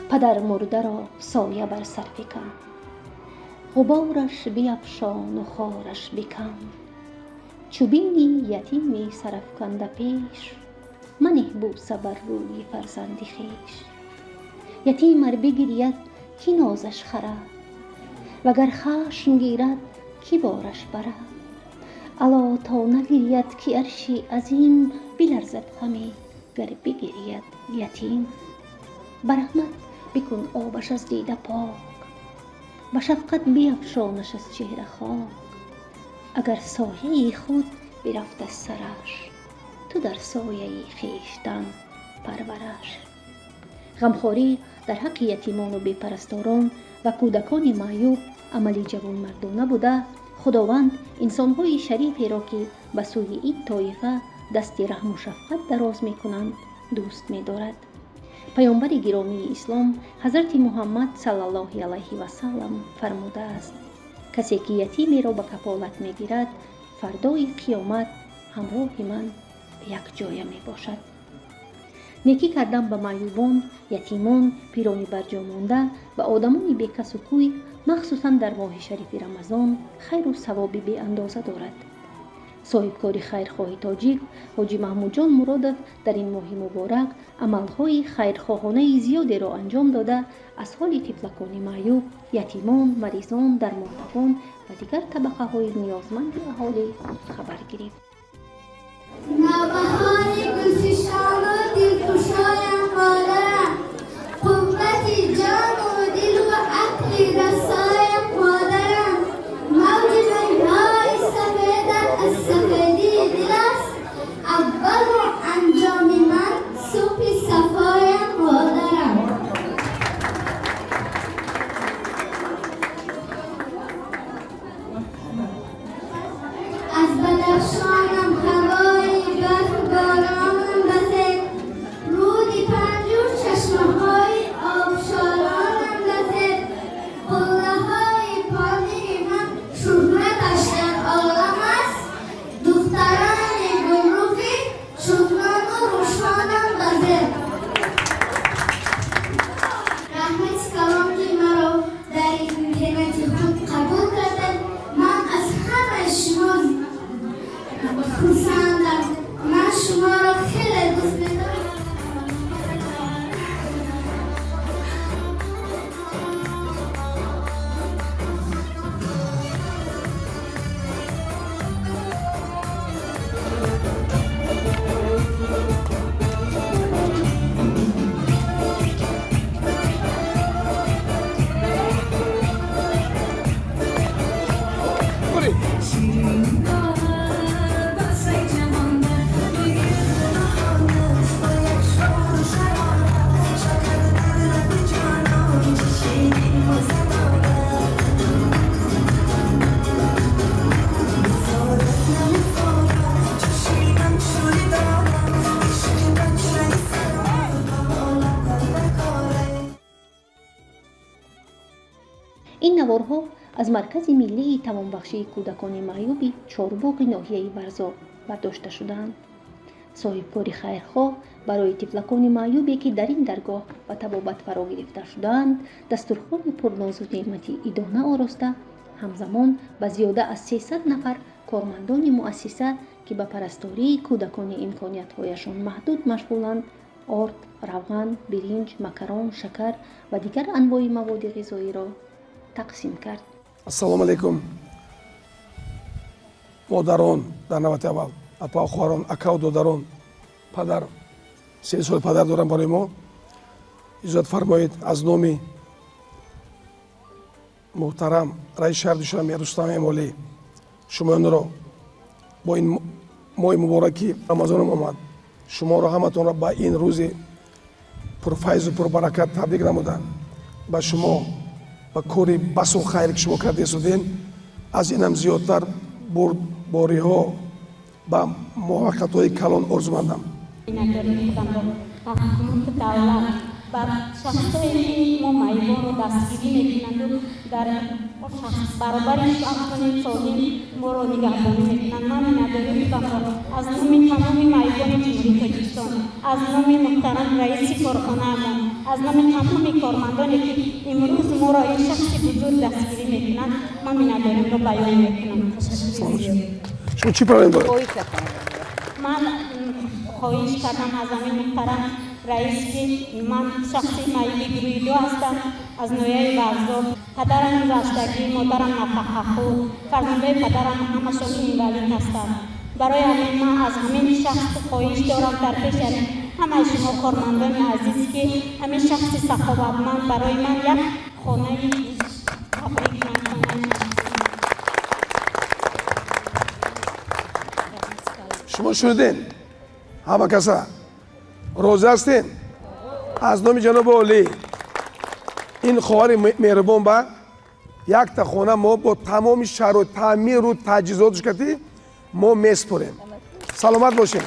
Падар мурдаро соя бар сар фикан, ғубораш биафшону хораш бикан. Чу бини ятиме сарафканда пеш, манеҳ бӯса бар рӯи фарзанди хеш. Ятим ар бигирьяд, кӣ нозаш харад, вагар хашм гирад, кӣ бораш барад? Ало то нагирьяд, ки арши азим биларзад ҳаме, гар бигирьяд ятим. Ба раҳмат бикун обаш аз дида пок, ба шафқат биафшонаш аз чеҳра хок. Агар сояи худ бирафт аз сараш, ту дар сояи хештан парвараш. Ғамхорӣ дар ҳаққи ятимону бепарасторон ва кӯдакони маъюб амали ҷавонмардона буда, Худованд инсонҳои шариферо, ки ба сӯи ин тоифа дасти раҳму шафқат дароз мекунанд, дӯст медорад. Паёмбари гиромии ислом ҳазрати Муҳаммад саллаллоҳи алайҳи васаллам фармудааст: касе ки ятимеро ба кафолат мегирад, фардои қиёмат ҳамроҳи ман якҷоя мебошад. Некӣ кардан ба маъюбон, ятимон, пирони барҷомонда ва одамони бекасу кӯй, махсусан дар моҳи шарифи Рамазон, хайру савоби беандоза дорад. Соҳибкори хайрхоҳи тоҷик ҳоҷи Маҳмудҷон Муродов дар ин моҳи муборак амалҳои хайрхоҳонаи зиёдеро анҷом дода, аз ҳоли тифлакони маъюб, ятимон, маризон, дармондагон ва дигар табақаҳои ниёзманди аҳолӣ хабар гирифт. Навбаҳори гулфишону дилкушоям модарам, қуввати ҷону дилу ақли расоям модарам. Мавҷи мӯйҳои сафедат аз сафедии дил аст, аввалу анҷоми ман субҳи сафоям модарам. Аз Бадахшонам ҳавои барфу боронам базед, руди панҷу чашмаҳои обшоронам базед. Қуллаҳои Помири ман шӯҳраташ дар олам аст, духтарони гулрухи шуғнону рӯшонам базед. Раҳмати калон, ки маро дар интернати худ қабул кардед. Ман аз ҳамаи шумо хурсандам. Ман шуморо хеле дӯст медорам. Ин наворҳо аз Маркази миллии тавонбахшии кӯдакони маъюби Чорбоғи ноҳияи Варзоб бардошта шудаанд. Соҳибкори хайрхоҳ барои тифлакони маъюбе, ки дар ин даргоҳ ба табобат фаро гирифта шудаанд, дастурхони пурнозу неъмати идона ороста, ҳамзамон ба зиёда аз 300 нафар кормандони муассиса, ки ба парастории кӯдакони имкониятҳояшон маҳдуд машғуланд, орд, равған, биринҷ, макарон, шакар ва дигар анвои маводи ғизоиро тақсим кард. Ассалому алайкум, модарон, дар навбати аввал апа, хоҳарон, акаву додарон. Падар 3 сол падар дорам. Барои мо иҷозат фармоед, аз номи муҳтарам раиси шаҳри Душанбе Рустам Эмомалӣ шумоёнро бо ин моҳи мубораки Рамазонам омад, шуморо ҳаматонро ба ин рӯзи пурфайзу пурбаракат табрик намуда, ба шумо ба кори басу хайре, ки шумо карда истодем, аз инам зиёдтар бурдбориҳо ба муваффақиятҳои калон орзумандам. Миннатдории худамро ба ҳукумати давлат, Ба шахсое ки мо маъюбонро дастгирӣ мекунанду дар баробари шахсони солим моро нигаҳбонӣ мекунанд, ман миннатдории худамро аз номи тамоми маъюбони Ҷумҳурии Тоҷикистон, аз номи муҳтарам раиси корхонаамон, аз номи тамоми кормандоне ки имрӯз моро ин шахси бузург дастгирӣ мекунанд, ман миннатдоримро баён мекунам. Шумо чӣ проблем доред? Ман хоҳиш кардам аз ҳамин муҳтарам раис, ки ман шахси маъюби гурӯҳи ду ҳастам, аз ноҳияи Варзоб. Падарам гузаштагӣ, модарам нафақахӯр, фарзандои падарам ҳамашон инвалид ҳастанд. Барои ҳамин ман аз ҳамин шахс хоҳиш дорам дар пеши ҳамаи шумо кормандони азиз, ки ҳамин шахси саховатманд барои ман як хонаи табрик кунанд, хонаи. Шумо шунидем, ҳама каса розӣ ҳастем? Аз номи ҷаноби олӣ ин хоҳари меҳрубон ба якта хона мо бо тамоми шароит, таъмиру таҷҳизотш кати мо меспорем. Саломат бошем.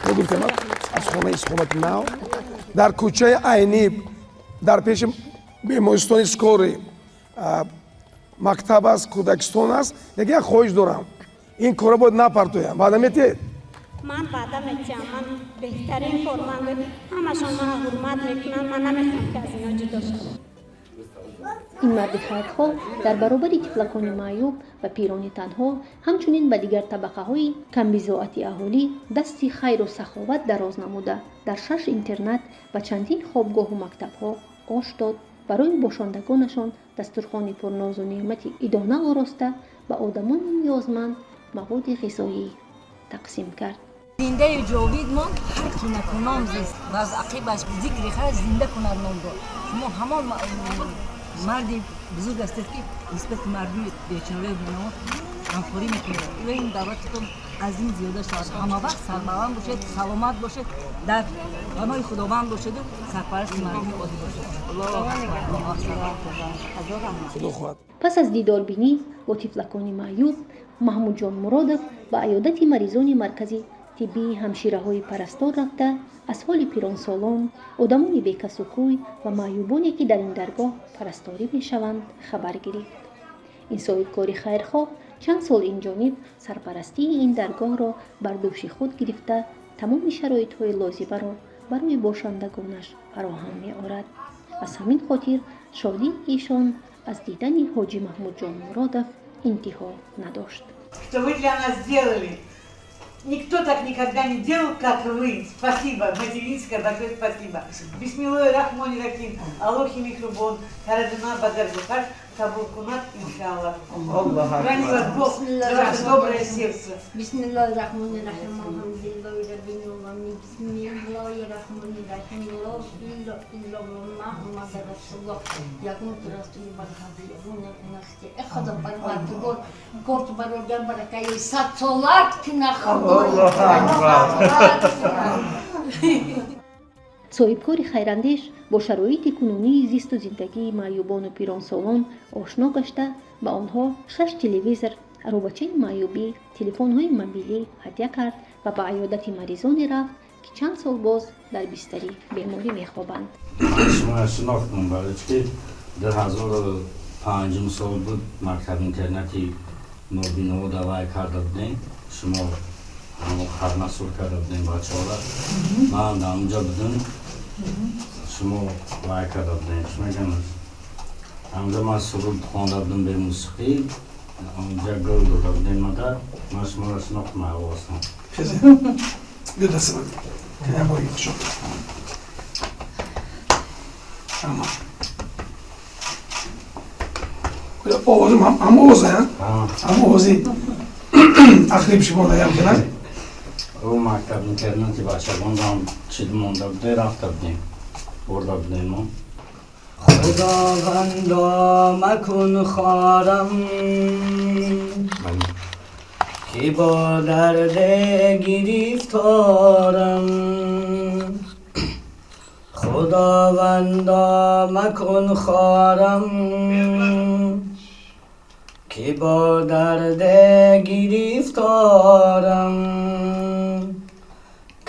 Мо гуфтем, аз хонаи истиқомати нав дар кӯчаи Айнӣ, дар пеши бемористони скорый, мактаб аст, кӯдакистон аст. Яке як хоҳиш дорам: ин кора бояд напартоям. Ваъда метиҳед? Ман ваъда метиҳам. Ман беҳтарин корманд, ҳамашон маро ҳурмат мекунанд. Ман намехоҳам, ки аз ино ҷудо шавам. Ин марди хайрхоҳ дар баробари тифлакони маъюб ва пирони танҳо, ҳамчунин ба дигар табақаҳои камбизоати аҳолӣ дасти хайру саховат дароз намуда, дар шаш интернат ва чандин хобгоҳу мактабҳо ош дод, барои бошондагонашон дастурхони пурнозу неъмати идона ороста, ба одамони ниёзманд маводи ғизоӣ тақсим кард. Зиндаи ҷовид мон ҳар ки накуном зист ва аз ақибаш зикри хайр зинда кунад номро. Шумо ҳамон марди бузург ҳастед, ки нисбати мардуми бечораи бенаво ғамхорӣ мекунед. Илоҳи ин давлататон аз ин зиёда шавад. Ҳамавақт сарбаланд бошед, саломат бошед, дар паноҳи Худованд бошеду сарпарасти мардуми оддӣ бошед. Худо хоҳад. Пас аз дидорбинӣ бо тифлакони маъюб, Маҳмудҷон Муродов ба аёдати маризони маркази тиббии ҳамшираҳои парастор рафта, аз ҳоли пиронсолон, одамони бекасу кӯй ва маъюбоне, ки дар ин даргоҳ парасторӣ мешаванд, хабар гирифт. Ин соҳибкори хайрхоҳ чанд сол инҷониб сарпарастии ин даргоҳро бар дӯши худ гирифта, тамоми шароитҳои лозимаро барои бошандагонаш фароҳам меорад. Аз ҳамин хотир шодии эшон аз дидани ҳоҷӣ Маҳмудҷон Муродов интиҳо надошт. Что вы для нас сделали? Никто так никогда не делал, как вы. Спасибо, материнское большое спасибо. Бисмиллоҳи рахмони рахим. Аллохи мехрубон. Харадуна базаргухаш. Кабул кунад, иншаллах. Храни вас Бог за ваше доброе сердце. Бисмиллахи рахмани рахим. Алхамдулиллахи раббил аламин. Бисмиллахи рахмани рахим. Ла илаха иллаллах Мухаммад расулуллоҳ. Ягон расули баракат, ягон насти. Э Худо парвардигор, корт бародар баракаи сад солат кина Худо. Соҳибкори хайрандеш бо шароити кунунии зисту зиндагии маъюбону пиронсолон ошно гашта, ба онҳо шаш телевизор, аробачаи маъюбӣ, телефонҳои мобилӣ ҳадя кард ва ба аёдати маризоне рафт, ки чанд сол боз дар бистари беморӣ мехобанд. Шумо шинохтам, барои ки 2005-ум сол буд, мактаб интернати нобиноҳо давай карда будем, шумо ҳамо харнасур карда будем бачаҳора. Ман дар онҷо будам, шумо вай карда будем, чӣ мегӯям, ҳамҷо ман суруд хонда будам бе мусиқӣ, онҷа гул дода будем мада. Ман шуморо шинохтам авваластан. Биё, даст ман. Я бори хушо. Ама. Овозим ҳам овоз, ҳам овози ақриб шумо даям кунад. Ӯ мактаб интернати бачагонам чиз монда буде, рафта будем, бурда будем мо. Худовандо, макун хорам, ки бо дарде гирифторам. Худовандо, макун хорам, ки бо дарде гирифторам.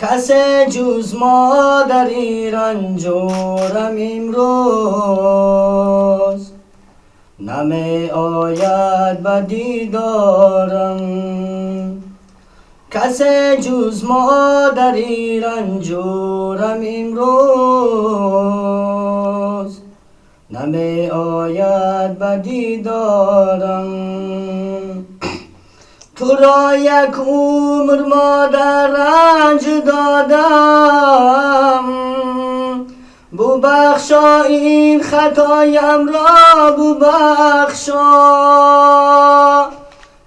کس جز مادری رنجورم امروز نمی آید به دیدارم کس جز مادری رنجورم امروز نمی آید به دیدارم تو را یک عمر مادر رنج دادم ببخشا این خطایم را ببخشا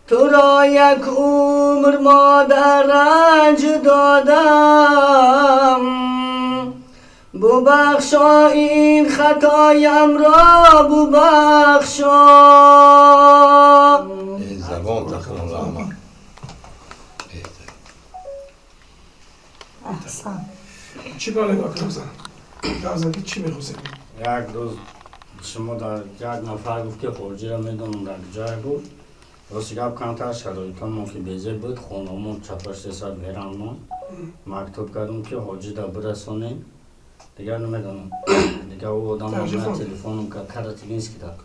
تو را یک عمر مادر رنج دادم ببخشا این خطایم را ببخشا. زبان تخون رحمت. احسن. چی کار نگاه کنم زن؟ گازنگی چی میخواستی؟ یک روز شما در یک نفر گفت که خارجی را میدونم در جای گفت راست گپ کمتر شرایطمون که بیزه بود خونمون چپاش سر ویرانمون مکتوب کردم که حاجی در برسانیم دیگر نمیدونم دیگه او آدم من تلفنم کرد کراتینسکی داد.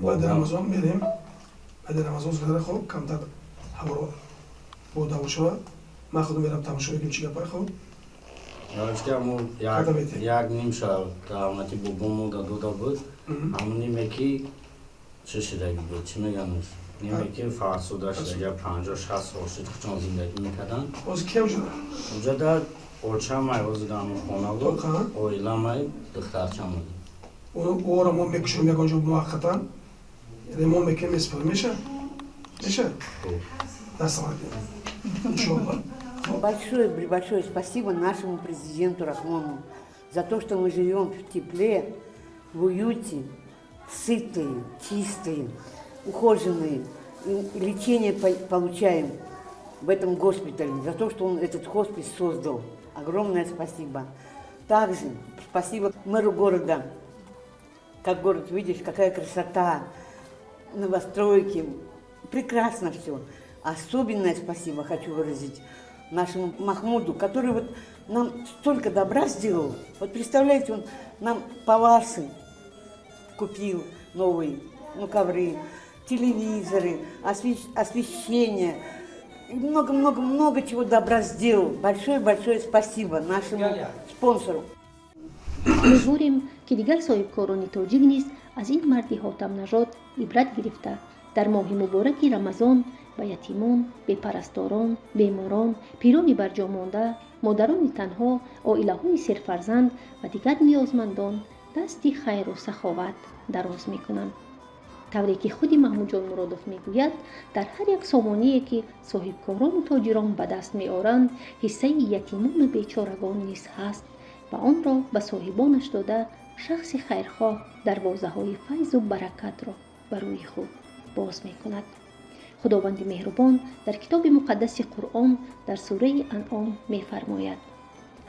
بعد رمضان میریم بعد رمضان زودتر خوب کمتر هوا با دوا شود من خودم میرم تماشا میکنم چی گپای خوب. یک نیم شب رحمتی بابامو داده بود همون نیمه که چه شدگی بود چی میگن نیمه که فرسوده شده 50-60 سال شد که چون زندگی میکردن. باز کی اونجا؟ اونجا در اوچم ای باز در خانه بود اویلم ای دخترچم بود. او را ما میکشیم یک آنجا موقتا یعنی ما میکنیم اسپر میشه؟ میشه؟ دست آمدیم. Большое, большое спасибо нашему президенту Рахмону за то, что мы живем в тепле, в уюте, сытые, чистые, ухоженные. И лечение получаем в этом госпитале, за то, что он этот хоспис создал. Огромное спасибо. Также спасибо мэру города. Как город, видишь, какая красота, новостройки. Прекрасно все. Особенное спасибо хочу выразить нашему Махмуду, который вот нам столько добра сделал. Вот представляете, он нам паласы купил новые, ну, ковры, телевизоры, освещение. Много-много-много чего добра сделал. Большое-большое спасибо нашему спонсору. Умедворем, ки дигар соҳибкорони тоҷик низ аз ин марди ҳотамнажод ибрат гирифта дар моҳи мубораки Рамазон ба ятимон, бепарасторон, беморон, пирони барҷомонда, модарони танҳо, оилаҳои серфарзанд ва дигар ниёзмандон дасти хайру саховат дароз мекунанд. Тавре ки худи Маҳмудҷон Муродов мегӯяд, дар ҳар як сомоние ки соҳибкорону тоҷирон ба даст меоранд, ҳиссаи ятимону бечорагон низ ҳаст ва онро ба соҳибонаш дода шахси хайрхоҳ дарвозаҳои файзу баракатро ба рӯи худ боз мекунад. Худованди меҳрубон дар китоби муқаддаси Қуръон дар сураи Анъом мефармояд: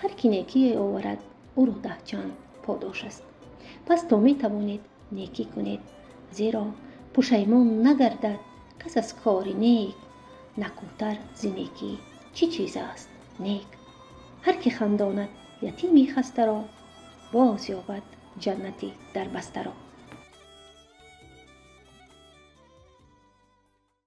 ҳар ки некие оварад, ӯро 10 чанд подош аст. Пас то метавонед некӣ кунед, зеро пушаймон нагардад кас аз кори нек, накӯтар зи некӣ чӣ чиз аст нек. Ҳар ки хандонад ятими хастаро, боз ёбад ҷаннати дарбастаро.